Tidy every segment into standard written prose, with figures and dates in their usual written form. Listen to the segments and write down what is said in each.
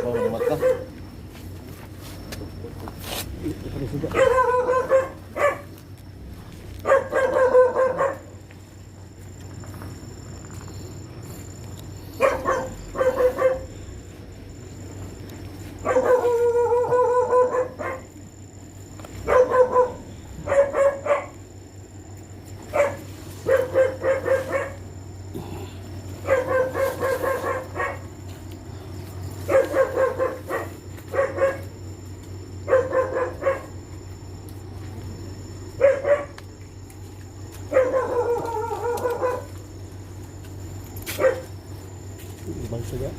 Oh, mata. Ibang suga.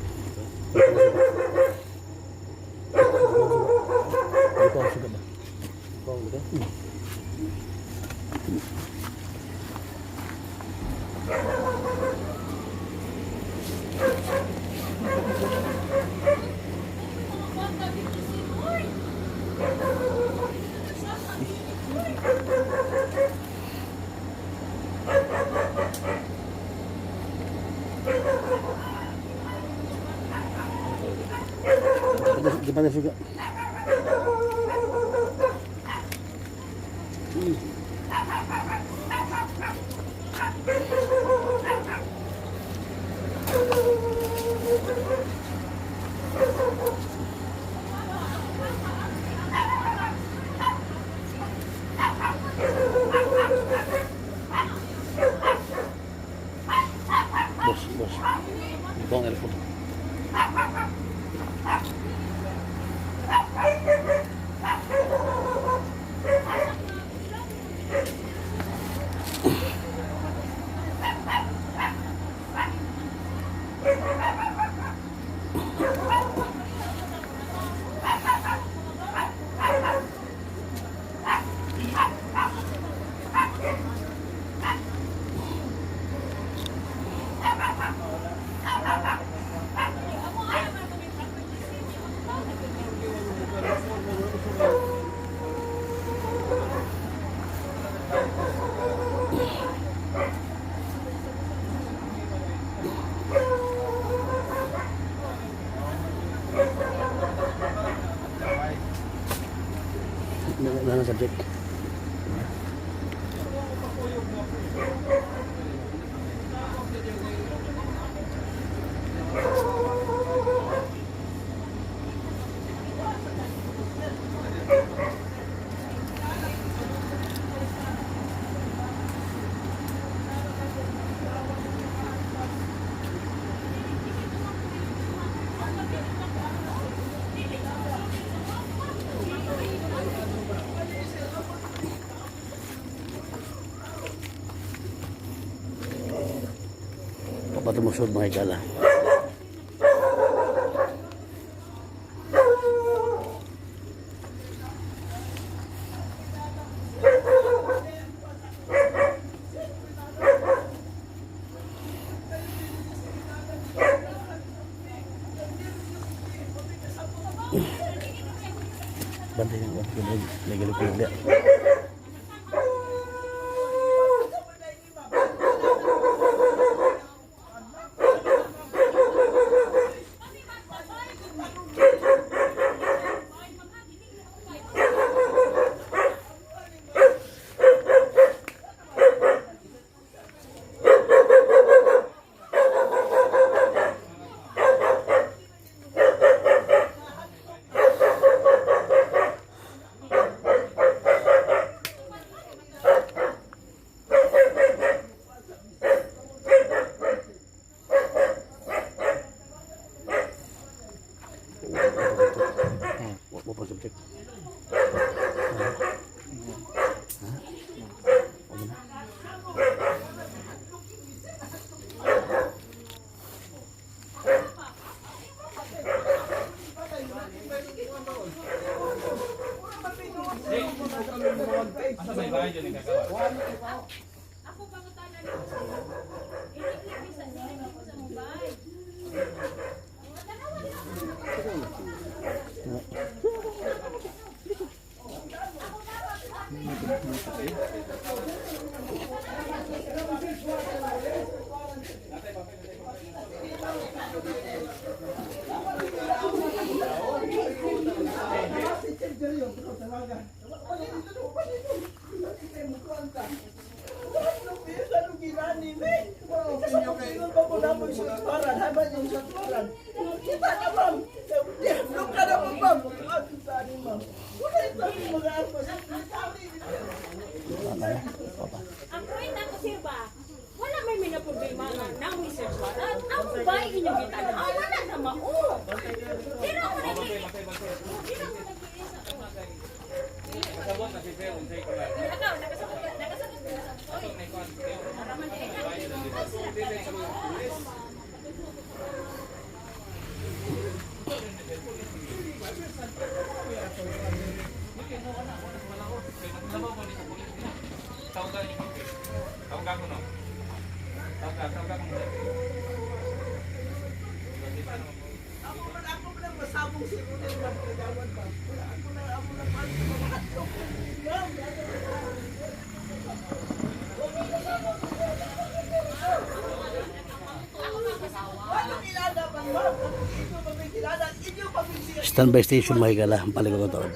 Ito ang suga ba? Bang ba? Di ba na suga? Boss, boss. Ito ang aircon. Wala na subject. Papatumusod, mga higala. Bantay ng bantay. May galipig na. Wa pa subject. Ha? Ha? Wala na. Asa may bahay dyan nagkagawa? Ako pangutana nimo sa iyo. Inig sa inig sa mobile. Wala na. Wala pa. Ang point ako, sir ba? Wala may mina problema nga namoy search warrant. Ang mobile inyong gitan-aw, wala na mao. Pero ako nag Pero ako nag-iisa. Kasabot na si Sir, unsay ko lang. Ikaw, nakasagot ka, nakasagot ka sa oy. Para man dili na. Ay, sila ka. Tawagan niyo papel. Tawagan ko no. Tawagan, tawagan ko no. Ako man ang masabong si Rodel, ma'am. Kagawan ba? Wala, ako na, ako na, ako na, ma'am. Ano kilala pa, ma'am? Inyo pa may kilala, inyo pa may siya. Standby station, mga higala. Ang paligid ko taon.